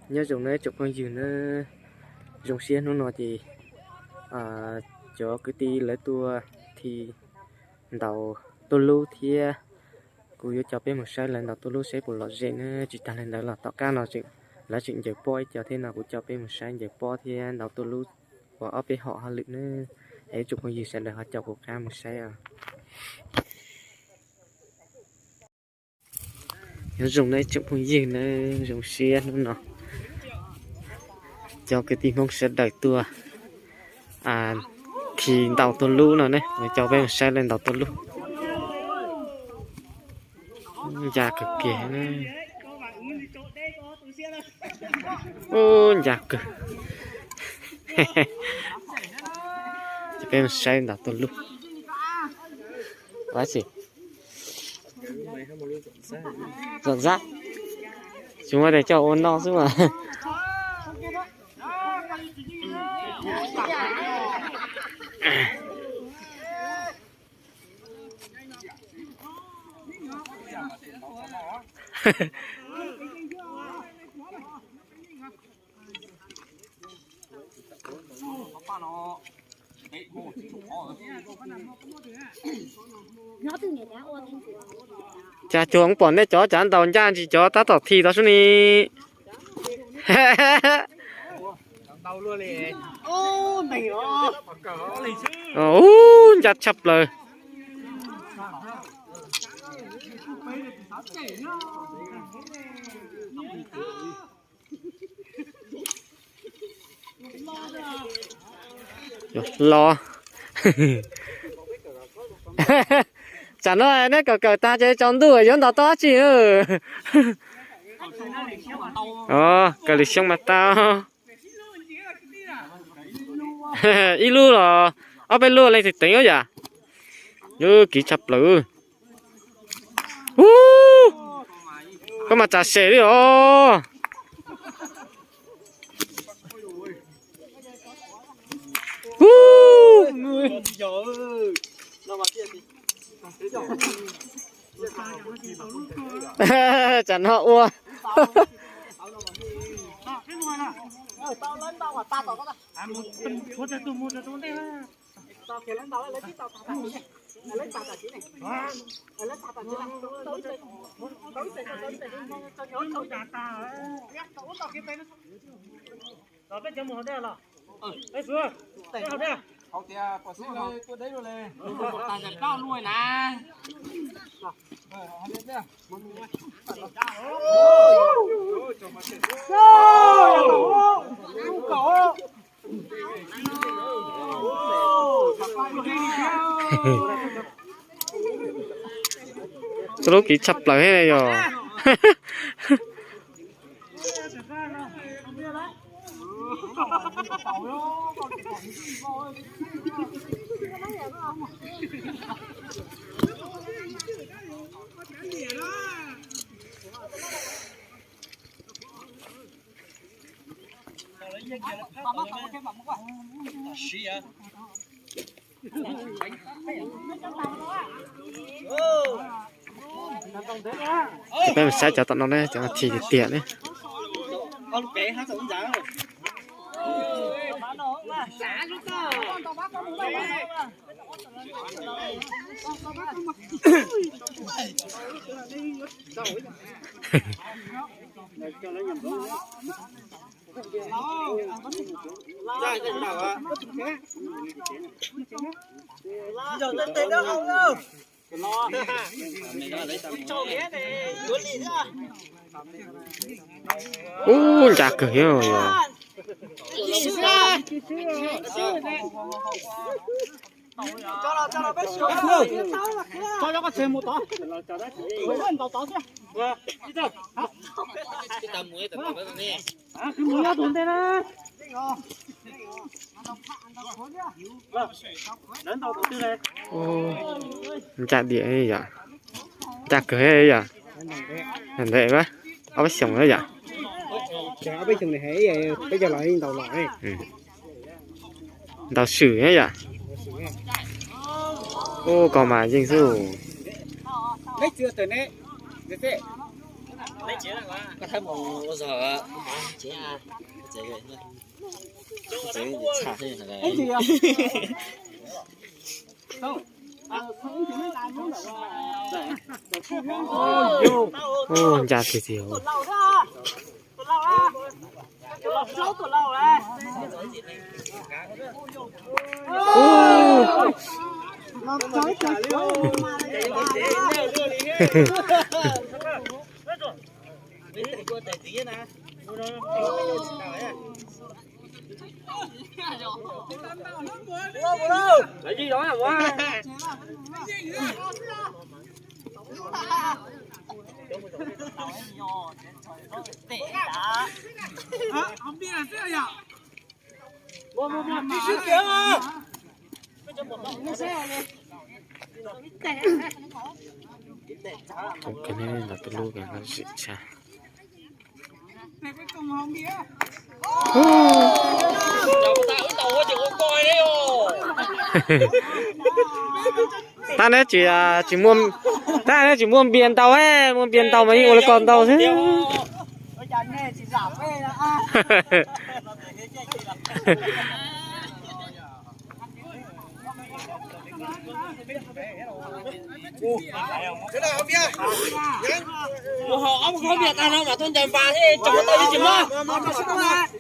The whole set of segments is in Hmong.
Nyob zoo nawb tsoom phooj ywg nawb, zoo siab hnub no ces cov kwv tij lawv tuaj khi ntaus tuj lub thiab kuv yuav coj peb mus saib lawv ntaus tuj lub saib puas lom zem nawb. Tsis tas li ntawd los tom qab no lawv tseem ncaws pob ib co thiab no, kuv coj peb mus saib ncaws pob thiab ntaus tuj lub uas ob peb hom hauj lwm nawb. Es tsoom phooj ywg sawv daws ho caum kuv qab mus saib os. Nyob zoo nawb tsoom phooj ywg nawb, zoo siab hnub no cov kwv tij Hmoob sawv daws tuaj khi ntaus tuj lub no ne, coj peb mus saib lawv ntaus tuj lub. Ncaj kawg kiag. Ub, ncaj kawg. Coj peb mus saib ntaus tuj lub. Ua si. Zom zab. Tsis muaj tes coj ua noj xwb mas. Cas cuag pom nej cov cav ntaus ncaj ntsis cov tab tom khi tau sub ni. Ub, ncaj tshaj plaws. Los. Tsam no neb kawm kawm tag ces tsaus ntuj yuav ntaus tau dab tsi? Kawm lwm xyoo mas tau. Ib lub los ob peb lub leej twg teev yam. Kiv tshaj plaws. Ub, koj mas tsav sem li os. Ub, tsam no ua. Txoj lub kiv tshaj plaws thiab yog. Peb mus saib cov tom no ne, cov thi tiag tiag ne. Ub, ncaj kawg thiab yog. Ncaj diam yom, ncaj kawg yom, ntev ob peb xyoos yom. Ntaus swm yom. Ub, koj mas yeej xwb. Ncaj tiag tiag. Tus lub zim tshaj. Tab neb tsis, tsis muaj, tab neb tsis muaj npias ntau, muaj npias ntau mas yeej ua li ko ntau xwb.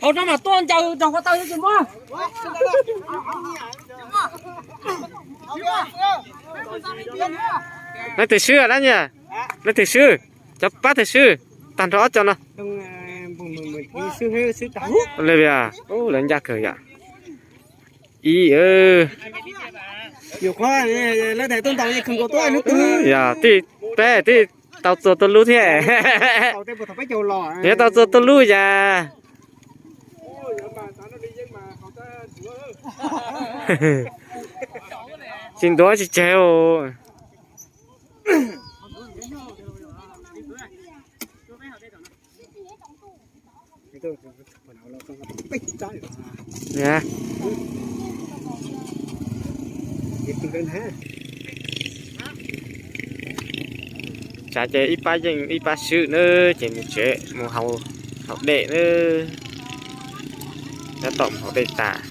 Hauv no mas tuaj ncaws rau ko taw tsis muaj. Leej twg swb dab nyab? Leej twg swb? Cov pab twg swb? Tag nrho ob co no. Lawv ncaj kawg yom. Ib, yog tij peb tij tau txua tus lub thiab. Yog tau txua tus lub yom. Tsis ntuav tsis tseg os. Tsav ces ib pab yeej ib pab swb nawb, ces mus tsev mus haus dej nawb. Tab tom mus haus dej tas.